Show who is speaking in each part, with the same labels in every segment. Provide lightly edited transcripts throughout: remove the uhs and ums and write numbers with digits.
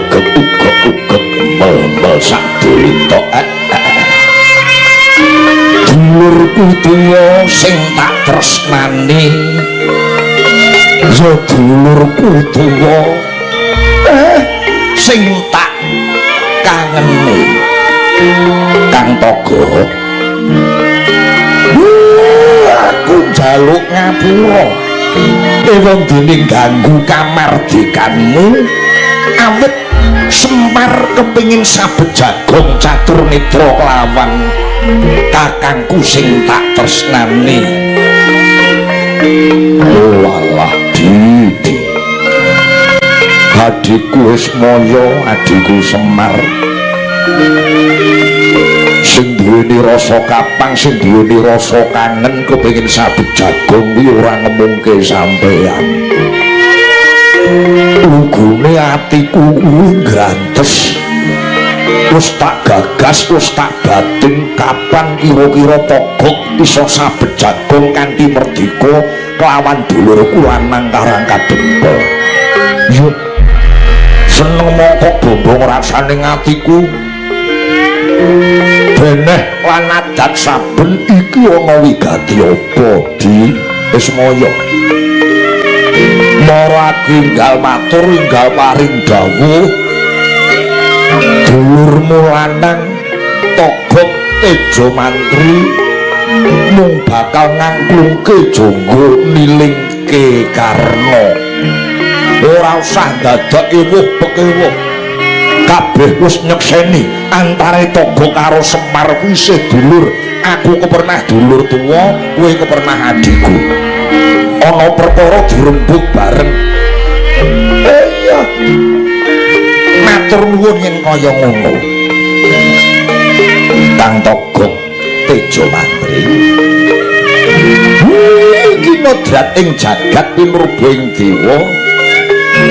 Speaker 1: gegek ugek-ugek mel-mel sak dulita. Dulurku tuwa sing tak tresnani, ya dulurku tuwa sing tak kangeni. Kang Togok, aku njaluk ngapura ewon dening ganggu kamardikanmu, awit Semar kepingin sabet jagong catur mitra kelawan kakangku sing tak tresnani. Walah Didi, adikku Ismaya, adikku Semar sing duweni rasa kapang, sing duweni rasa kangen kepengin sabet jagong kuwi ora ngemungke sampeyan. Lugune atiku kuwi ngrantes, wis tak gagas, wis tak batin kapan kira-kira Togok iso sabet jagong kanthi merdika kelawan dulurku lanang Karang Kadempel. Yo seneng mongko bombong rasane atiku beneh lan adat saben iki ana wigati apa Di Ismaya. Mara aku enggal matur, enggal paring dawuh, dulurmu lanang Togok Tejo Mantri mung bakal ngangklungke jonggo nilingke Karna. Ora usah dadak ewuh pekewuh, kabeh wis nyekseni antare Togok karo Semar kuwi isih dulur. Aku kepernah dulur tuwa, kowe kepernah adikku. Ana perkara dirembug bareng. Iya, matur nuwun yen kaya ngono. Kang Togok Tejo Mantri iki nodrat ing jagat pinurba ing dewa.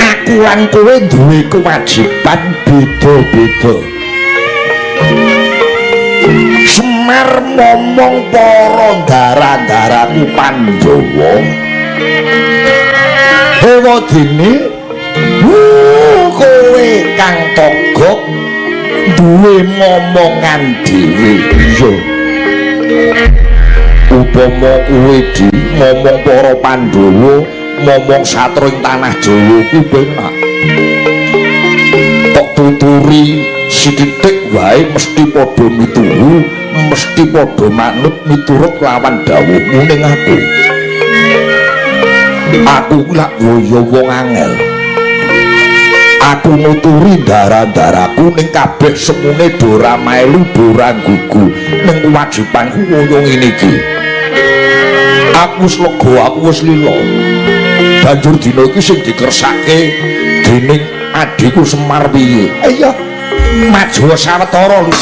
Speaker 1: Aku lan kowe duwe kewajiban beda-beda. Semar momong para ndara-ndaraku Pandhawa, hewadene kowe Kang Togok duwe momongan dhewe. Iya, upama kowe di momong para Pandhawa, momong satru ing tanah Jawa kuwi penak. Tok tuturi sithik wae mesti padha mituhu, mesti padha manut miturut lawan dawuhmu ning aku. Aku kuwi lak ya wong angel. Aku nuturi ndara-ndaraku ning kabeh semune ora melu ora gugu ning kewajibanku kaya ngene iki. Aku wis lega, aku wis lila. Banjur dina iki sing dikersake dening adikku Semar piye? Iya, maju sawetara lho.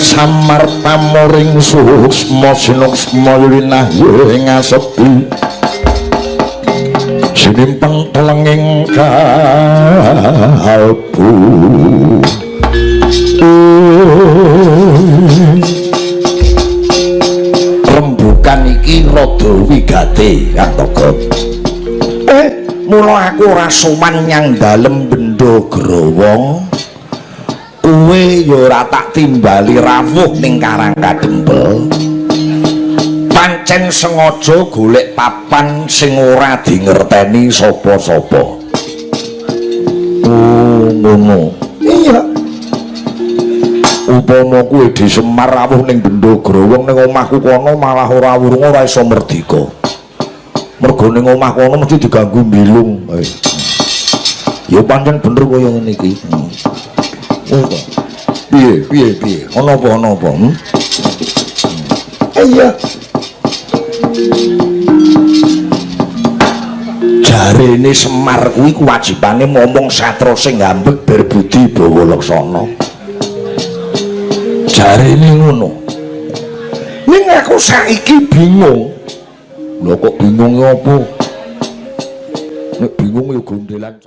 Speaker 1: Samar pamoring suksma sinuksma winahya ing asepi sinimpeng telenging kalbu. Rembukan iki rada wigati Kang Togok. Mula aku ora sowan nyang dalem benda growong. Kowe ya ora tak timbali rawuh ning Karang Kadempel. Pancen sengaja golek papan sing ora dingerteni sapa-sapa. Oh, ngono. Iya. Upama kowe di Semar rawuh ning benda growong ning omahku kono malah ora wurung ora iso merdika. Mergo ning omah kono mesti diganggu mbilung. Ya pancen bener kaya ngene iki. Oh. Piye, piye, piye? Ana apa, ana apa? Hmm? Iya. Jarene Semar kuwi kewajibane momong satra sing ngambek berbudi bawa laksana. Jarene ngono. Ning aku saiki bingung. Lho kok bingung apa? Nek bingung ya gondelan.